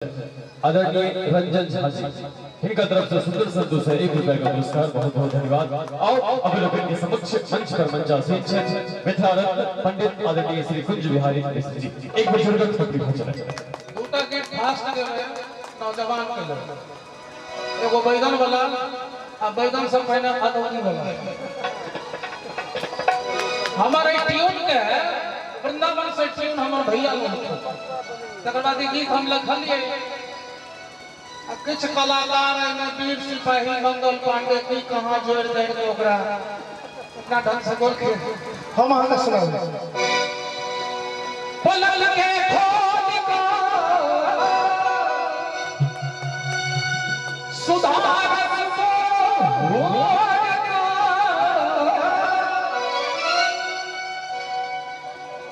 आदरणीय रंजन झा जी, इनका तरफ से सुंदर संतोष है 1 रुपए का पुरस्कार, बहुत बहुत धन्यवाद। और अभिलोकन के समक्ष मंच पर मंचासीन मिथिला रत्न पंडित आदरणीय श्री कुंज बिहारी मिश्र जी। एक बुजुर्ग थपड़ी हो चला। दूटा गीत फास्ट के नौजवान के लिए, एगो बैगन वाला आ बैगन से पहले अदौरी वाला। हमारे ट्यून के वृंदावन से ट्यून हमार भैया लोग, तकर बाद गीत हम लिखलिए। आ किछु कलाकार एहिमे वीर सिपाही मंगल पांडे की कहाँ जोड़ि दे के ओकरा इतना ढंग से बोलके हम अहाँके सुनाबै। पलक के खोल को सुधार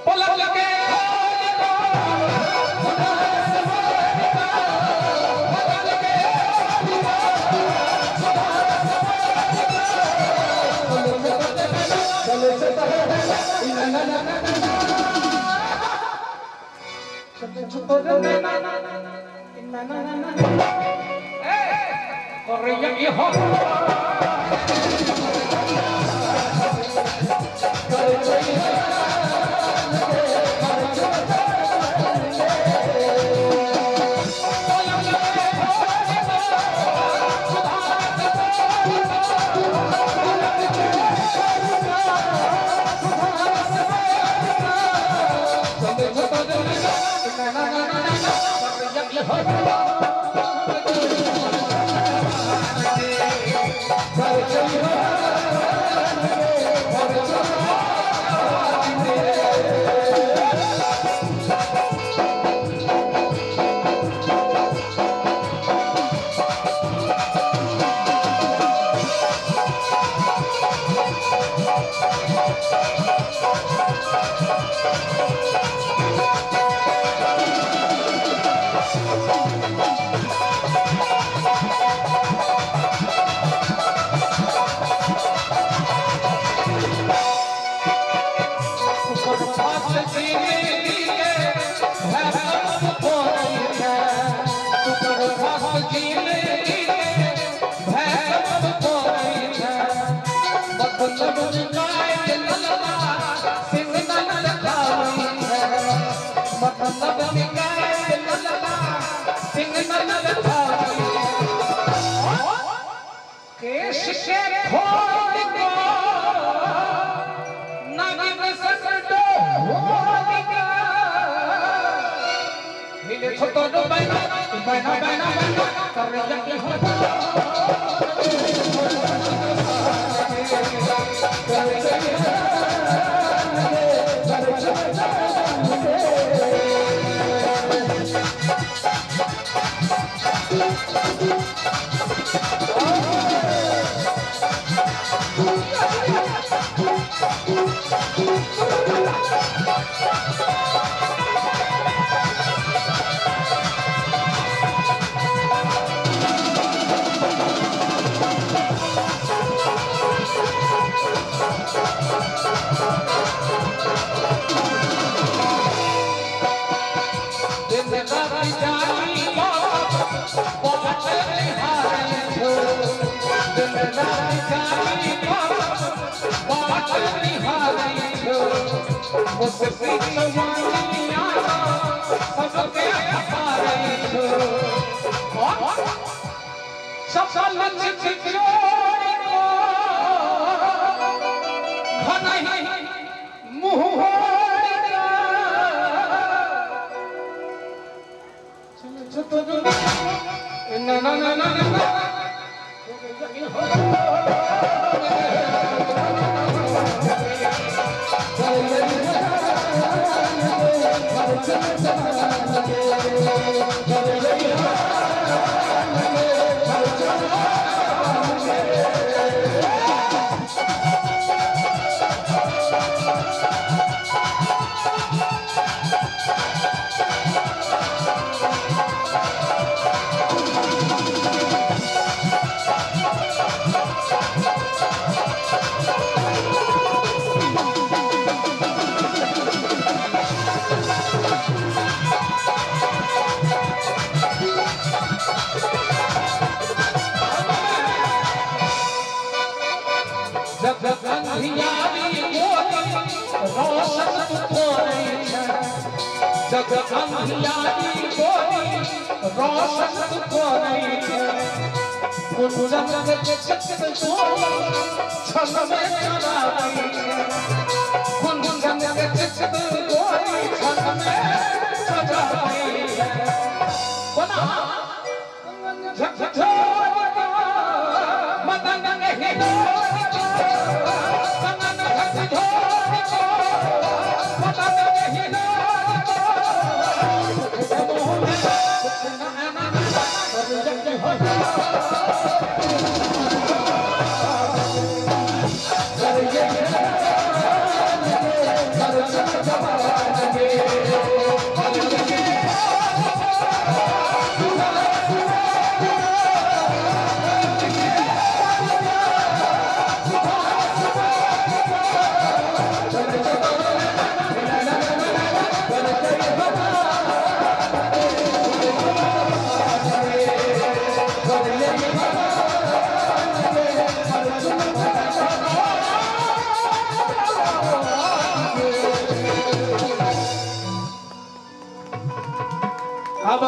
पलक के खोल को केश के खोल को नागिन ससडो होलिका मिले छोटो दो बैना बैना बैना बैना कर जग हो। दिन रात जानी बात निहारी छो, दिन रात जानी बात निहारी छो, मुझसे जवानिया सबके हसारी छो। सफल चित चोरी को घनही मुँह ना ना ना ना ना। जग अंधियारी गोरी रोशन करै छै कुंजन के चित गोरी छल में चराबै छै कुंजन के चित गोरी छल में चराबै छै कोना झकझोर मदन नहीं मदन झकझोर मदन नहीं अब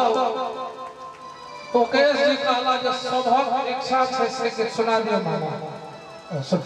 मुकेश जी कहला जे सभक इच्छा छै से सुना दियौ मामा। सब